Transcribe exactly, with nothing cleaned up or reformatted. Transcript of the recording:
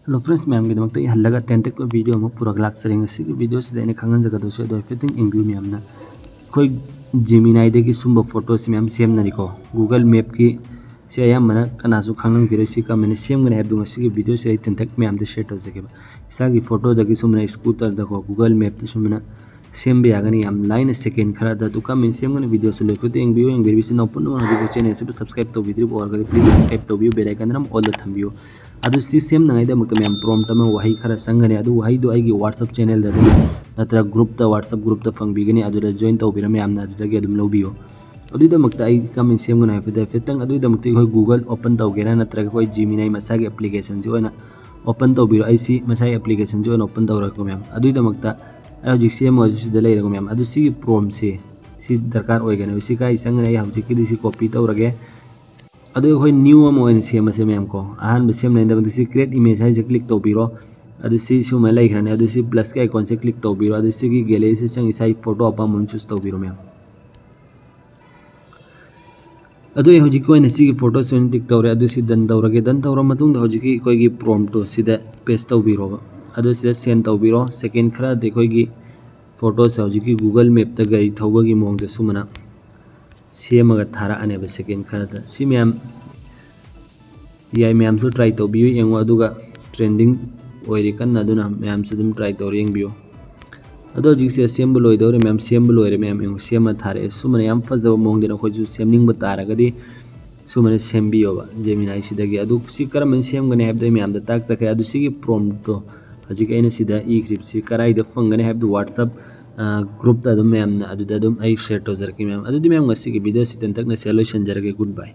Hello friends, ꯃꯌꯥꯝꯒꯤꯗꯃꯛꯇ ꯑꯩ ꯍꯜꯂꯒ ꯇꯦꯟꯇꯛꯄ video ꯑꯃ ꯄꯨꯔꯒ ꯂꯥꯛꯆꯔꯦ꯫ ꯉꯁꯤꯒꯤ videoꯁꯤꯗ ꯑꯩꯅ ꯈꯪꯍꯟꯖꯒꯗꯧꯁꯦ ꯑꯗꯣ ꯍꯥꯏꯐꯦꯠꯇꯪ ꯌꯦꯡꯕꯤꯌꯨ ꯃꯌꯥꯝꯅ꯫ ꯑꯩꯈꯣꯏ Geminiꯗꯒꯤ ꯁꯨꯝꯕ photoꯁꯤ ꯃꯌꯥꯝ ꯁꯦꯝꯅꯔꯤꯀꯣ꯫ Google Mapꯀꯤ ꯁꯤ ꯑꯌꯥꯝꯕꯅ ꯀꯅꯥꯁꯨ ꯈꯪꯂꯝꯈꯤꯔꯣꯏ꯫ ꯁꯤ ꯀꯃꯥꯏꯅ ꯁꯦꯝꯒꯅꯤ ꯍꯥꯏꯕꯗꯣ ꯉꯁꯤꯒꯤ videoꯁꯤꯗ ꯑꯩ ꯇꯦꯟꯇꯛ ꯃꯌꯥꯝꯗ share ꯇꯧꯖꯒꯦꯕ꯫ ꯏꯁꯥꯒꯤ photoꯗꯒꯤ ꯁꯨꯝꯕꯅ scooterꯗꯀꯣ, Google Mapꯇ ꯁꯨꯝꯕꯅ ꯁꯦꯝꯕ ꯌꯥꯒꯅꯤ ꯌꯥꯝ ꯂꯥꯏꯅ, second ꯈꯔꯗ꯫ ꯑꯗꯨ ꯀꯃꯥꯏꯅ ꯁꯦꯝꯒꯅꯤ videoꯁꯤ ꯂꯣꯏꯐꯥꯎ ꯌꯦꯡꯕꯤꯌꯨ꯫ ꯌꯦꯡꯕꯤꯔꯤꯕ ꯏꯆꯤꯟ ꯏꯅꯥꯎ ꯄꯨꯝꯅꯃꯛ ꯍꯧꯖꯤꯛ ꯆꯦꯅꯦꯜꯁꯤꯕꯨ subscribe ꯇꯧꯕꯤꯗ꯭ꯔꯤꯕ ꯑꯣꯏꯔꯒꯗꯤ please subscribe ꯇꯧꯕꯤꯌꯨ, bell icon ꯑꯃ all ꯊꯝꯕꯤꯌꯨ꯫ ꯑꯗꯨ ꯁꯤ ꯁꯦꯝꯅꯉꯥꯏꯗꯃꯛꯇ ꯃꯌꯥꯝ prompt ꯑꯃ, ꯋꯥꯍꯩ ꯈꯔ ꯆꯪꯒꯅꯤ꯫ ꯑꯗꯨ ꯋꯥꯍꯩꯗꯣ ꯑꯩꯒꯤ WhatsApp channelꯗ ꯑꯗꯨꯝ ꯅꯠꯇ꯭ꯔꯒ groupꯇ, WhatsApp groupꯇ ꯐꯪꯕꯤꯒꯅꯤ꯫ ꯑꯗꯨꯗ join ꯇꯧꯕꯤꯔ ꯃꯌꯥꯝꯅ ꯑꯗꯨꯗꯒꯤ ꯑꯗꯨꯝ ꯂꯧꯕꯤꯌꯨ꯫ ꯑꯗꯨꯒꯤꯗꯃꯛꯇ ꯑꯩ ꯀꯃꯥꯏꯅ ꯁꯦꯝꯒꯅꯤ ꯍꯥꯏꯕꯗ ꯍꯥꯏꯐꯦꯠꯇꯪ, ꯑꯗꯨꯒꯤꯗꯃꯛꯇ ꯑꯩꯈꯣꯏ Google open ꯇꯧꯒꯦꯔꯥ ꯅꯠꯇ꯭ꯔꯒ ꯑꯩꯈꯣꯏ Gemini ꯃꯁꯥꯒꯤ applicationꯁꯤ ꯑꯣꯏꯅ open ꯇꯧꯕꯤꯔꯣ꯫ ꯑꯩ ꯁꯤ ꯃꯁꯥꯒꯤ applicationꯁꯤ ꯑꯣꯏꯅ open ꯇꯧꯔꯒꯦꯀꯣ ꯃꯌꯥꯝ꯫ ꯑꯗꯨꯒꯤꯗꯃꯛꯇ ꯑꯩ ꯍꯧꯖꯤꯛ ꯁꯦꯝꯃꯒꯁꯨ ꯁꯤꯗ ꯂꯩꯔꯦꯀꯣ ꯃꯌꯥꯝ꯫ ꯑꯗꯨ ꯁꯤꯒꯤ promptꯁꯤ ꯁꯤ ꯗꯔꯀꯥꯔ ꯑꯣꯏꯒꯅꯤ꯫ ꯁꯤ ꯀꯥꯏ ꯆꯪꯒꯅꯤ? ꯑꯩ ꯍꯧꯖꯤꯛꯀꯤꯗꯤ ꯁꯤ copy ꯇꯧꯔꯒꯦ꯫ ꯑꯗꯨ ꯑꯩꯈꯣꯏ new ꯑꯃ ꯑꯣꯏꯅ ꯁꯦꯝꯃꯁꯦ ꯃꯌꯥꯝ ꯀꯣ꯫ ꯑꯍꯥꯟꯕ ꯁꯦꯝꯅꯕꯗ ꯁꯤ create image ꯍꯥꯏꯁꯦ click ꯇꯧꯕꯤꯔꯣ꯫ ꯑꯗꯨ ꯁꯤ ꯁꯨꯃꯥꯏꯅ ꯂꯩꯈ꯭ꯔꯅꯤ꯫ ꯑꯗꯨ ꯁꯤ plusꯀꯤ iconꯁꯦ click ꯇꯧꯕꯤꯔꯣ꯫ ꯑꯗꯨ ꯁꯤꯒꯤ galleryꯁꯤ ꯆꯪꯉꯤ, ꯏꯁꯥꯒꯤ photo ꯑꯄꯥꯝꯕ ꯑꯃ choose ꯇꯧꯕꯤꯔꯣ ꯃꯌꯥꯝ꯫ ꯑꯗꯨ ꯑꯩ ꯍꯧꯖꯤꯛꯀꯤ ꯑꯣꯏꯅ ꯁꯤꯒꯤ photoꯁꯤ ꯑꯣꯏꯅ tick ꯇꯧꯔꯦ꯫ ꯑꯗꯨ ꯁꯤ done ꯇꯧꯔꯒꯦ꯫ Done ꯇꯧꯔ ꯃꯇꯨꯡꯗ ꯍꯧꯖꯤꯛꯀꯤ ꯑꯩꯈꯣꯏꯒꯤ promptꯇꯣ ꯁꯤꯗ paste ꯇꯧꯕꯤꯔꯣꯕ꯫ ꯑꯗꯨ ꯁꯤꯗ send ꯇꯧꯕꯤꯔꯣ꯫ Second ꯈꯔꯗꯤ ꯑꯩꯈꯣꯏꯒꯤ photoꯁꯦ ꯍꯧꯖꯤꯛꯀꯤ Google Mapꯇ ꯒꯥꯔꯤ ꯊꯧꯕꯒꯤ ꯃꯑꯣꯡꯗ ꯁꯨꯃꯥꯏꯅ ꯁꯦꯝꯃꯒ ꯊꯥꯔꯛꯑꯅꯦꯕ second ꯈꯔꯗ꯫ ꯁꯤ ꯃꯌꯥꯝ ꯌꯥꯏ, ꯃꯌꯥꯝꯁꯨ try ꯇꯧꯕꯤꯌꯨ, ꯌꯦꯡꯉꯨ꯫ ꯑꯗꯨꯒ trending ꯑꯣꯏꯔꯤ ꯀꯟꯅ, ꯑꯗꯨꯅ ꯃꯌꯥꯝꯁꯨ ꯑꯗꯨꯝ try ꯇꯧꯔ ꯌꯦꯡꯕꯤꯌꯨ꯫ ꯑꯗꯣ ꯍꯧꯖꯤꯛꯁꯦ ꯁꯦꯝꯕ ꯂꯣꯏꯗꯧꯔꯦ ꯃꯌꯥꯝ, ꯁꯦꯝꯕ ꯂꯣꯏꯔꯦ ꯃꯌꯥꯝ, ꯌꯦꯡꯉꯨ, ꯁꯦꯝꯃ ꯊꯥꯔꯛꯑꯦ꯫ ꯁꯨꯃꯥꯏꯅ ꯌꯥꯝ ꯐꯖꯕ ꯃꯑꯣꯡꯗ ꯅꯈꯣꯏꯁꯨ ꯁꯦꯝꯅꯤꯡꯕ ꯇꯥꯔꯒꯗꯤ ꯁꯨꯃꯥꯏꯅ ꯁꯦꯝꯕꯤꯌꯣꯕ Geminiꯁꯤꯗꯒꯤ꯫ ꯑꯗꯨ ꯁꯤ ꯀꯔꯝꯍꯥꯏꯅ ꯁꯦꯝꯒꯅꯤ ꯍꯥꯏꯕꯗꯣ ꯑꯩ ꯃꯌꯥꯝꯗ ꯇꯥꯛꯆꯈ꯭ꯔꯦ꯫ ꯑꯗꯨ ꯁꯤꯒꯤ promptꯇꯣ ꯍꯧꯖꯤꯛ ꯑꯩꯅ ꯁꯤꯗ ꯏꯈ꯭ꯔꯤꯕꯁꯤ ꯀꯗꯥꯏꯗ ꯐꯪꯒꯅꯤ ꯍꯥꯏꯕꯗꯨ WhatsApp, ꯑ, groupꯇ ꯑꯗꯨꯝ ꯃꯌꯥꯝꯅ ꯑꯗꯨꯗ ꯑꯗꯨꯝ ꯑꯩ share ꯇꯧꯖꯔꯛꯀꯦ ꯃꯌꯥꯝ꯫ ꯑꯗꯨꯗꯤ ꯃꯌꯥꯝ ꯉꯁꯤꯒꯤ videoꯁꯤ ꯇꯦꯟꯇꯛꯅ ꯁꯤꯗ ꯂꯣꯏꯁꯤꯟꯖꯔꯒꯦ꯫ Good bye꯫